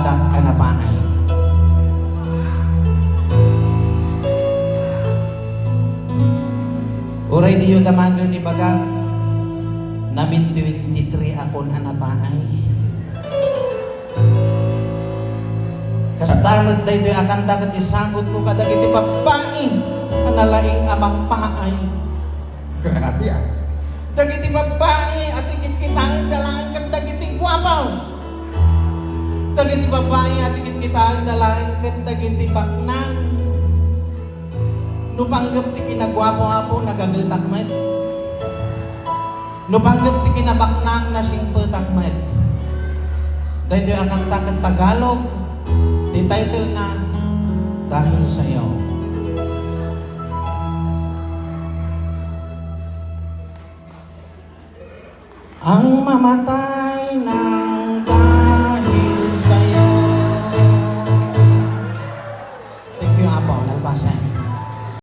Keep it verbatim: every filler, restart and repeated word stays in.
a napaay. Uray diyo damagen ibagak, namin twenty-three akon a napaay. Kasta met daytoy a kanta ket isangotko kadagiti babbai a nalaing a mangpaay. Grabe, ah. Dagiti babbai a ti kitkitaenda laeng ket dagiti guapo. Dagiti babbai a ti kitkitaenda laeng ket dagiti baknang. No panggep ti kinaguapo-apo, nagagetak met. No panggep ti kinabaknang, nasingpetak met. Daytoy a kanta ket Tagalog, ti title na, Dahil Sa'yo. Ang mamatay na